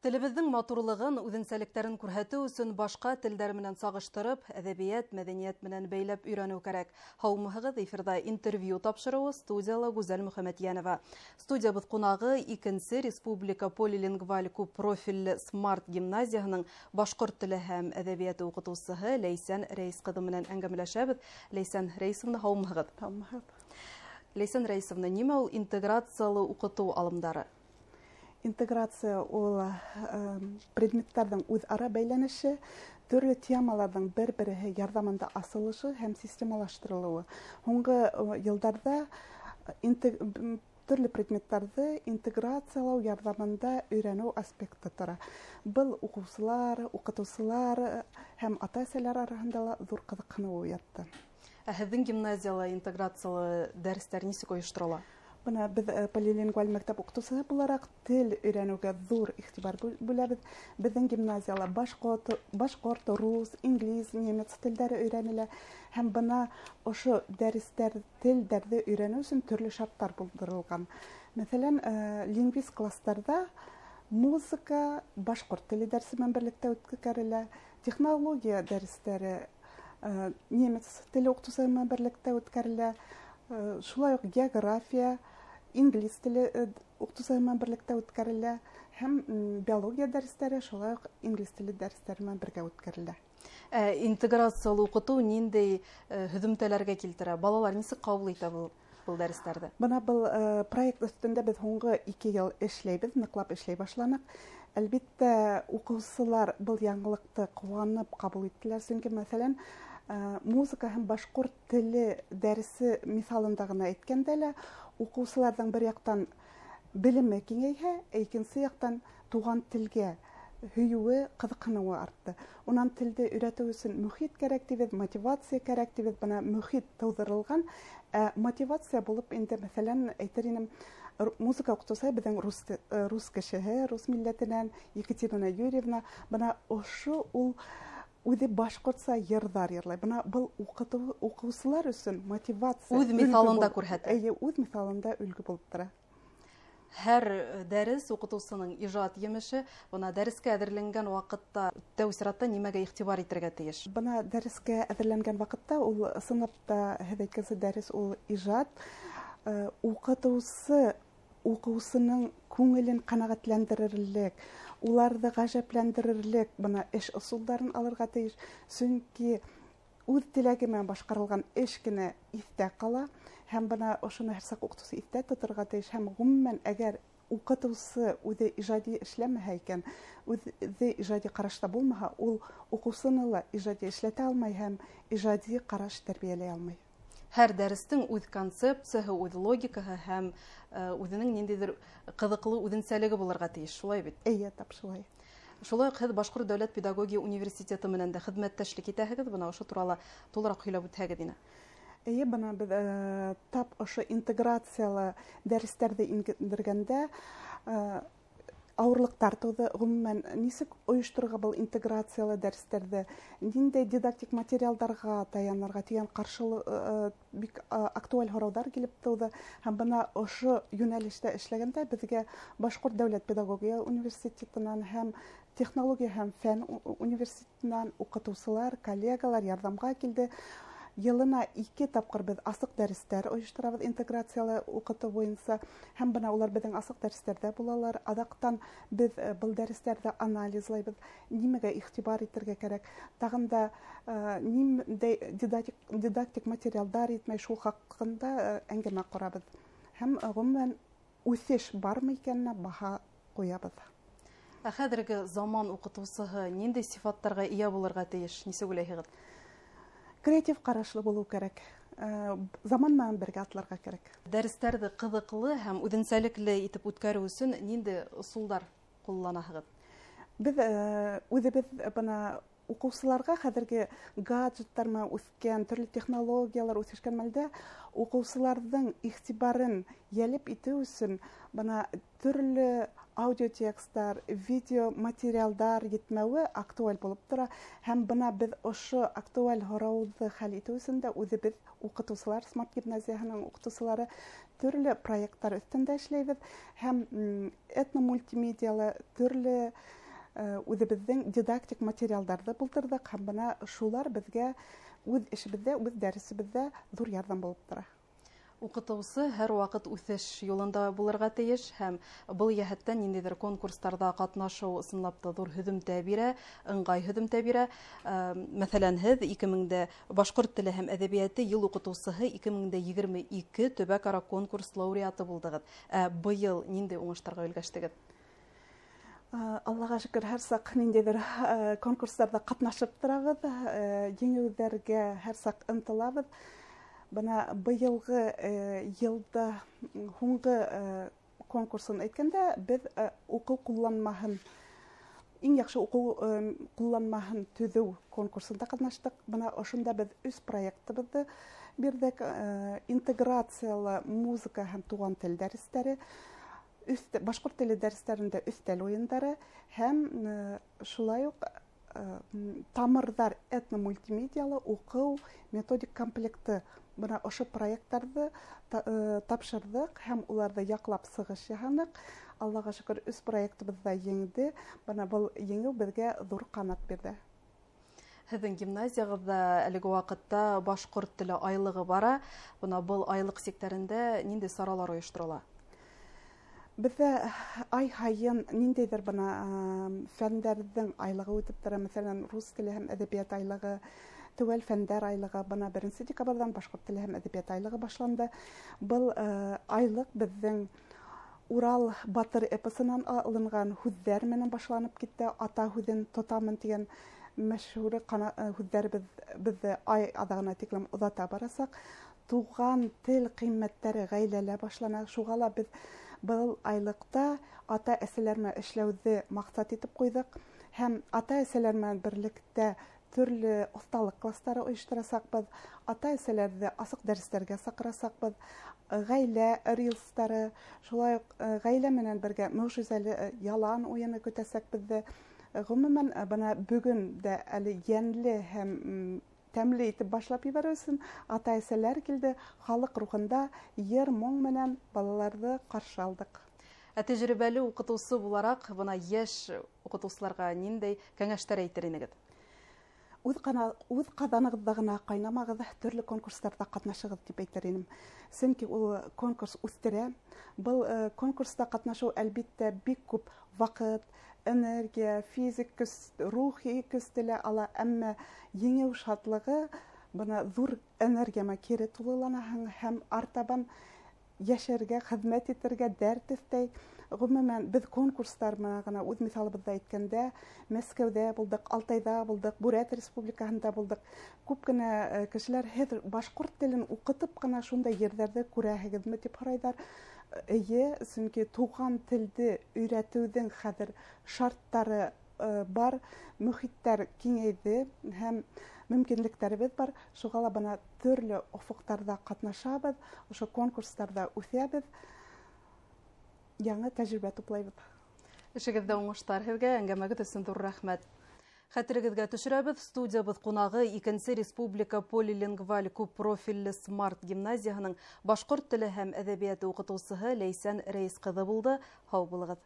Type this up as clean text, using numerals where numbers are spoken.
Телебеҙҙең матурлығын, үҙенсәлектәрен күрһәтеү өсөн башҡа телдәр менән сағыштырып, әҙәбиәт, мәҙәниәт менән бәйләп өйрәнеү кәрәк. Һаумыһығыҙ, эфирҙа интервью тапшырыуы, студияла Гүзәл Мөхәмәтйәнова. Студиябыҙ ҡунағы икенсе республика полилингваль күп профилле Смарт гимназияһының башҡорт теле һәм әҙәбиәте уҡытыусыһы Ләйсән Рәйес ҡыҙы менән әңгәмәләшәбеҙ. Ләйсән Рәйесовна, һаумыһығыҙ. Һаумыһығыҙ. Ләйсән Рәйесовна, нимә ул интеграциялы уҡытыу алымдары? Интеграция ул предметтарҙың үҙ-ара бәйләнеше, төрлө темаларҙың бер-береһе ярҙамында асылышы һәм системалаштырылыуы. Һуңғы йылдарҙа төрлө предметтарҙы интеграциялау ярҙамында өйрәнеү аспекты тора. Был уҡыусылар, уҡытыусылар һәм ата-әсәләр араһында ла ҙур ҡыҙыҡһыныу уятты. Ә һеҙҙең гимназияла интеграциялы дәрестәр нисек ойошторола? Бына беҙ полилингваль мәктәп уҡытыусыһы булараҡ тел өйрәнеүгә ҙур иғтибар бүләбеҙ. Беҙҙең гимназияла башҡорт, рус, инглиз, немец телдәре өйрәнелә. Һәм бына ошо дәрестәр, телдәрҙе өйрәнеү өсөн төрлө шарттар булдырылған. Мәҫәлән, лингвист кластарҙа музыка башҡорт теле дәресе менән берлектә үткәрелә, технология дәрестәре немец теле уҡытыусыһы менән берлектә үткәрелә, шулай уҡ география инглиз теле уҡытыусыһы менән берлектә үткәрелә һәм биология дәрестәре шулай уҡ инглиз теле дәрестәре менән бергә үткәрелә. Интеграциялы уҡытыу ниндәй һөҙөмтәләргә килтерә? Балалар нисек ҡабул итә был дәрестәрҙе? Бына был проект өҫтөндә беҙ һуңғы 2 йыл эшләйбеҙ, ныҡлап эшләй башланыҡ. Әлбиттә, уҡыусылар был яңылыҡты ҡыуанып ҡабул иттеләр, сөнки, мәҫәлән, музыка һәм башҡорт теле дәресе миҫалында ғына әйткәндә лә, уҡыусыларҙың бер яҡтан белеме киңәйһә, ә икенсе яҡтан туған телгә һөйөүе, ҡыҙыҡһыныуы артты. Унан телде өйрәтеү өсөн мөхит кәрәк тибеҙ, мотивация кәрәк тибеҙ. Бына мөхит тыуҙырылған, ә мотивация булып инде, мәҫәлән, әйтер инем, музыка уҡытыусыһы беҙҙең рус кешеһе, рус милләтенән Екатерина Юрьевна, бына ошо ул үҙе башҡортса йырҙар йырлай. Бына был уҡыусылар өсөн мотивация. Үҙ миҫалында күрһәтә. Эйе, үҙ миҫалында өлгө булып тора. Һәр дәрес уҡытыусының ижад емеше. Бына дәрескә әҙерләнгән ваҡытта тәү сиратта нимәгә иғтибар итергә тейеш? Бына дәрескә әҙерләнгән ваҡытта ул ысынлап та, һеҙ әйткәнсә, дәрес ул ижад. Уҡытыусы уҡыусының күңелен ҡәнәғәтләндерерлек, уларҙы ғәжәпләндерерлек бына эш ысулдарын алырға тейеш. Сөнки үҙ теләге менән башҡарылған эш кенә иҫтә ҡала, һәм бына ошоно һәр саҡ уҡытыусы иҫтә тоторға тейеш. Һәм ғөмүмән, әгәр уҡытыусы үҙе ижади эшләмәһә икән, үҙе ижади ҡарашта булмаһа, ул уҡыусыны ла ижади эшләтә алмай һәм ижади ҡараш тәрбиәләй алмай. Һәр дәрестең үҙ концепцияһы, үҙ логикаһы һәм үҙенең ниндәйҙер ҡыҙыҡлы үҙенсәлеге булырға тейеш, шулай бит? Эйе, тап шулай. Шулай уҡ һеҙ Башҡорт дәүләт педагогия университеты менән дә хеҙмәттәшлек итәһегеҙ, бына ошо турала тулыраҡ һөйләп үтһәгеҙ ине. Эйе, бына беҙ тап ошо интеграциялы дәрестәрҙе индергәндә ауырлыҡтар тыуҙы. Ғөмүмән, нисек ойошторорға был интеграциялы дәрестәрҙе, ниндәй дидактик материалдарға таянырға тигән ҡаршылы бик актуаль һорауҙар килеп тыуҙы. Һәм бына ошо йүнәлештә эшләгәндә беҙгә Башҡорт дәүләт педагогия университетынан һәм технология һәм фән университетынан уҡытыусылар, коллегалар ярҙамға килде. Йылына 2 тапҡыр беҙ асыҡ дәрестәр ойошторабыҙ интеграциялы уҡытыу буйынса, һәм бына улар беҙҙең асыҡ дәрестәрҙә булалар. Аҙаҡтан беҙ был дәрестәрҙе анализлайбыҙ, нимәгә иғтибар итергә кәрәк, тағын да ниндәй дидактик материалдар етмәй, шул хаҡында әңгәмә ҡорабыҙ. Һәм ғөмүмән үҫеш бармы икәненә баһа ҡуябыҙ. Ә хәҙерге заман уҡытыусыһы ниндәй сифаттарға эйә булырға тейеш, нисек уйлайһығыҙ? Креатив ҡарашлы булыу кәрәк. Заман менән бергә атларға кәрәк. Дәрестәрҙе ҡыҙыҡлы һәм үҙенсәлекле итеп үткәреү өсөн ниндәй ысулдар ҡулланаһығыҙ? Беҙ үҙебеҙ бына уҡыусыларға хәҙерге гаджеттар менән үҫкән, төрлө технологиялар үҫешкән мәлдә уҡыусыларҙың иғтибарын йәлеп итеү өсөн бына төрлө Аудиотексттар, видео материалдар етмәүе актуаль булып тора, һәм бына беҙ ошо актуаль һорауҙы хәл итеү өсөн дә үҙебеҙ уҡытыусылар, Смарт гимназияһының уҡытыусылары төрлө проекттар өҫтөндә эшләйбеҙ һәм этномультимедиалы төрлө үҙебеҙҙең дидактик материалдарҙы булдырҙыҡ, һәм бына шулар беҙгә үҙ эшебеҙҙә, үҙ дәресебеҙҙә ҙур ярҙам булып тора. Уҡытыусы һәр ваҡыт үҫеш юлында булырға тейеш, һәм был йәһәттән ниндәйҙер конкурстарҙа ҡатнашыу ысынлап та ҙур һөҙөмтә бирә, ыңғай һөҙөмтә бирә. Мәҫәлән, һеҙ 2000 башҡорт теле һәм әҙәбиәте йыл уҡытыусыһы 2022 төбәк-ара конкурс лауреаты булдығыҙ. Ә быйыл ниндәй уңыштарға өлгәштегеҙ? Аллаға шөкөр, һәр саҡ ниндәйҙер конкурстарҙа ҡатнашып торабыҙ, еңеүҙәргә һәр саҡ ынтылабыҙ. Бына быйылғы йылда һуңғы конкурсын әйткәндә, беҙ уҡыу ҡулланмаһын, иң яҡшы уҡыу ҡулланмаһын төҙөү конкурсында ҡатнаштыҡ. Бына ошонда беҙ өс проектыбыҙҙы бирҙек: интеграциялы музыка һәм туған тел дәрестәре, башҡорт теле дәрестәрендә өҫтәл уйындары һәм шулай уҡ тамырҙар этномультимедиалы уҡыу методик комплекты. Бына ошо проекттарҙы тапшырҙыҡ һәм уларҙы яҡлап сығыш яһаныҡ. Аллаға шөкөр, өс проектыбыҙ ҙа еңде. Бына был еңеү беҙгә ҙур ҡанат бирҙе. Һеҙҙең гимназияғыҙҙа әлеге ваҡытта башҡорт теле айлығы бара. Бына был айлыҡ сиктәрендә ниндәй саралар ойошторола? Беҙҙә ай һайын ниндәйҙер бына фәндәрҙең айлығы үтеп тора. Мәҫәлән, рус теле һәм әҙәбиәт айлығы, теүәл фәндәр айлығы. Бына 1 декабрҙән башҡорт теле һәм әҙәбиәт айлығы башланды. Был айлыҡ беҙҙең Урал батыр эпосынан алынған һүҙҙәр менән башланып китте. Ата һүҙен тотамын тигән мәшһүр һүҙҙәребеҙ беҙҙе ай аҙағына тиклем оҙата барасаҡ. Туған тел ҡиммәттәре ғаиләлә башлана. Шуға ла беҙ был айлыҡта ата-әсәләр менән эшләүҙе маҡсат итеп ҡуйҙыҡ һәм ата-әсәләр менән берлектә төрлө оҫталыҡ кластары ойошторасаҡбыҙ, ата-әсәләрҙе асыҡ дәрестәргә саҡырасаҡбыҙ, ғаилә рилстары, шулай уҡ ғаилә менән бергә мөғжизәле ялан уйыны көтәсәк беҙҙе. Ғөмүмән, бына бөгөн дә әле йәнле һәм тәмле итеп башлап ебәреү өсөн ата-әсәләр килде. Халыҡ рухында йыр-моң менән балаларҙы ҡаршы алдыҡ. Ә тәжрибәле уҡытыусы булараҡ, бына йәш уҡытыусыларға ниндәй кәңәштәр әйтер инегеҙ? Үҙ ҡаҙанығыҙҙа ғына ҡайнамағыҙ, төрлө конкурстарҙа ҡатнашығыҙ тип әйтер инем. Сөнки ул конкурс үҫтерә. Был конкурста ҡатнашыу әлбиттә бик күп ваҡыт, энергия, физик көс, рухи көс телә ала, әммә еңеү шатлығы бына ҙур энергияма кире тулыланаһың һәм артабан йәшәргә, хеҙмәт итергә дәрт өҫтәй. Ғөмүмән, беҙ конкурстар менән ғына үҙ миҫалыбыҙҙа әйткәндә, Мәскәүҙә булдыҡ, Алтайҙа булдыҡ, Бүрәт республикаһында булдыҡ. Күп кенә кешеләр һеҙ башҡорт телен уҡытып ҡына шундай ерҙәрҙе күрәһегеҙме тип һорайҙар. Эйе, сөнки туған телде өйрәтеүҙең хәҙер шарттары бар, мөхиттәр киңәйҙе һәм мөмкинлектәребеҙ бар. Шуға ла бына төрлө офоҡтарҙа ҡатнашабыҙ, ошо конкурстарҙа үҫәбеҙ, яңы тәжрибә туплайбыҙ. Эшегеҙҙә уңыштар һеҙгә, әңгәмәгеҙ өсөн ҙур рәхмәт. Хәтерегеҙгә төшөрәбеҙ, студиябыҙ ҡунағы 2-нсе республика полилингваль күп профилле Смарт гимназияһының башҡорт теле һәм әҙәбиәте уҡытыусыһы Ләйсән Рәйес ҡыҙы булды. Һау булығыҙ.